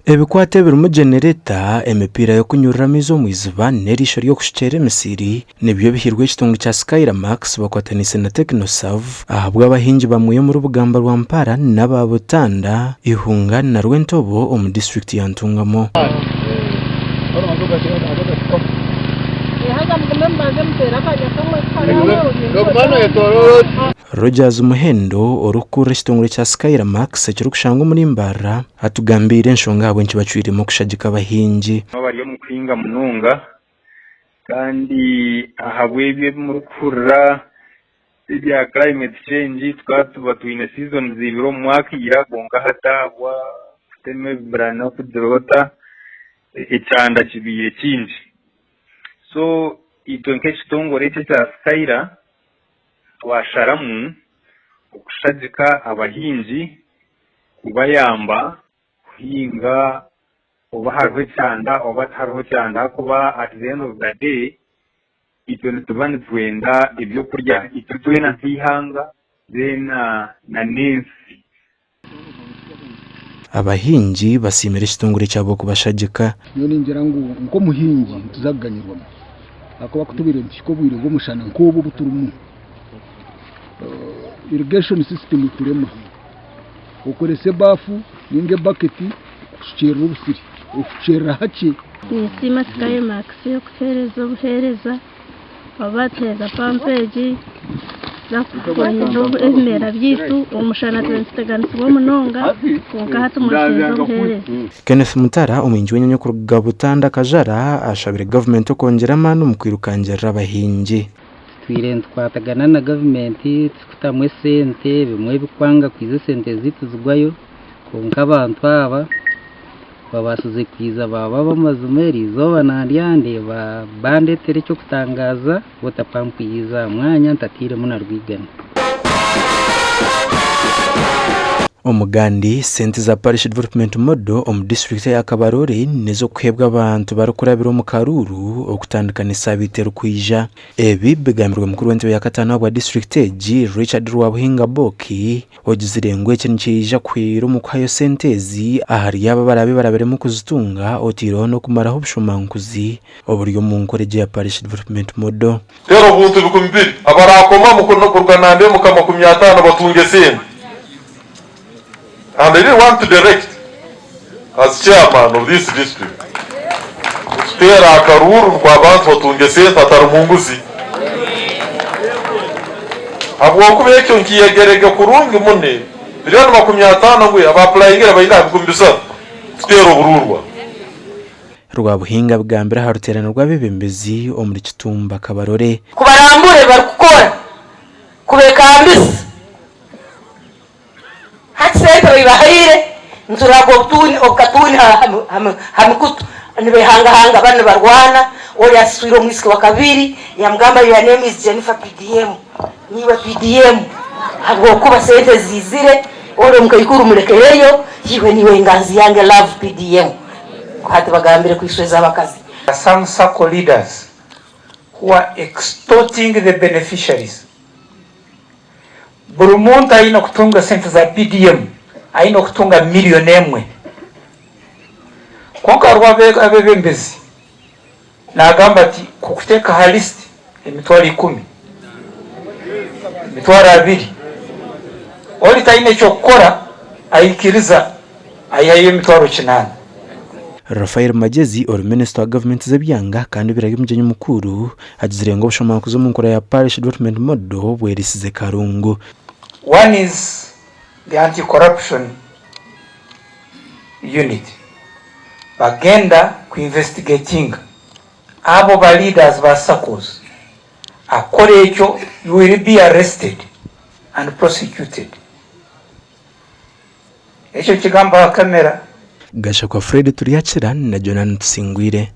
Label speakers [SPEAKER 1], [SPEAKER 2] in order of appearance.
[SPEAKER 1] Ebikwato ebirimu genereta, emipiira y'okunyurura amaizi omu iziba n'eriisho ry'okushukyera emisiri nibyo bihirwe ekitongore kya Skyler Max bakwataniise na Technoserve ahabw'abahingi bamwe omuri Bugamba Rwampara n'aba Butanda, Ihunga na Rwentobo omu disiturikiti ya Ntungamo. Rogers Muhendo orikukurira ekitongore kya Skyler Max ekirikushangwa omuri Mbarara atugambiire enshonga ahabw'enki bacwiremu kushagika abahingi.
[SPEAKER 2] Bari omu kuhinga munonga kandi ahabw'ebyo ebi murikuhurira ebya climate change tukaba tuba twine seasons ibiri omu mwaka ira kwonka hati ahabwa kutema ebibira n'okugira ota ekyanda kibaire kingi. So itwe nk'ekitongore eki ekya Skyler Twasharamu okushagika abahingi kubayamba kuhinga oba hariho ekyanda oba tihariho kyanda ahakuba at the end of the day itwe nituba nitwenda ebyokurya itwe twena nk'eihanga then na n'ensi.
[SPEAKER 1] Abahingi basiimire ekitongore kyabo kubashagika.
[SPEAKER 3] Nyowe ningira ngu nk'omuhingi nituza kuganyirwamu ahakuba ku tubaire nituhika obwire bw'omushana nk'obu obu turimu, irrigation system turema. Okoresa ebaafu ninga ebaketi kushukyerera obusiri, oshukyerera hakye.
[SPEAKER 4] Ninsiima Skymax okutuheereza obuheereza. Bakaba batuheereza pampa egi kufuhirira ebimera byaitu, omushana tube nituteganisibwa munonga kwonka hati mwatuheereza obuheereza.
[SPEAKER 1] Kenneth Mutara, omuhingi w'enyanya okuruga Butanda Kajara ashabire gavumenti okwongyera amaani omu kwirukangirira abahingi.
[SPEAKER 5] Tutwire nitukwatagana na gavumenti turikutamu esente, ebimwe bikwanga kwiza esente zaitu zigwayo kwonka abantu aba Babaasize kwija baaba ab'amazima eri izooba nandyandeeba bandeetera eky'okutangaaza water pump yaija aha mwanya ntatairemu na rwigana.
[SPEAKER 1] Omugandi, Sente za Parish Development Model omu disiturikiti eya Kabarole n'ez'okuheebwa abantu barikurabira omu karuuru okutandika n'esaabiiti erikwija. Ebi bigambirwe mukuru w'entebe ya kataano ahabwa disiturikiti egi, Richard Rwabuhinga Booki Ogizire ngu eki nikiija kuhwera omu kuhayo sente ezi ahari abo abaraabe barabiremu kuzitunga otaireho n'okumaraho obushomankuzi oburi omu nkora egi eya Parish Development Model.
[SPEAKER 6] Teera obuntu 2000, abaraakomamu kuruga Nandemu ka 50 batunge esente. And I really want to direct as chairman of this district nituteera akaruuru nukwo abantu batunge esente hatarimu nguzi. Habwokuba ekyo nkiyegerege kurungi mune, milioni 50 ngu aba apurayingire baine aha 3000 kuteera oburuurwa.
[SPEAKER 1] Rwabuhinga abigambire aha ruteerane rw'abeebembezi omuri Kitumba Kabarole.
[SPEAKER 7] Kubarambura ebi barikukora, kubekambisa. Hati sente baibahaire nituraga obutuuni obukatuuni ha mikutu nibehangahanga banu nibarwana ori asiswire omwisiki wakabiri yamugamba your name is Jennifer PDM niiwe PDM habwokuba sente ziizire ori omukaikuru mulekereyo iwe niiwe enganzi yange love PDM hati bagambire kwisweza abakazi.
[SPEAKER 8] Some sacco leaders who are extorting the beneficiaries. Buri muntu aine kutunga sente za PDM aine kutunga million emwe. Kwonka hariho abebembezi nagamba ati kukuteeka aha list emitwaro ikumi, emitwaro abiri, ori taine kyokukora aikiriza aihayo emitwaro kinaana.
[SPEAKER 1] Raphael Magyezi ori minisita wa gavumenti z'ebyanga kandi obaire ari omugyenyi mukuru agizire ngu obushomankuzi omu nkora ya Parish Development Model bwerisize karungu.
[SPEAKER 8] One is the anti-corruption unit bagenda ku investigatinga abo ba leaders ba SACCOs akora ekyo you will be arrested and prosecuted. Ekyo kigambo aha kamera.
[SPEAKER 1] Gashakwa Fred Turyakira na Jonan Tusingwire.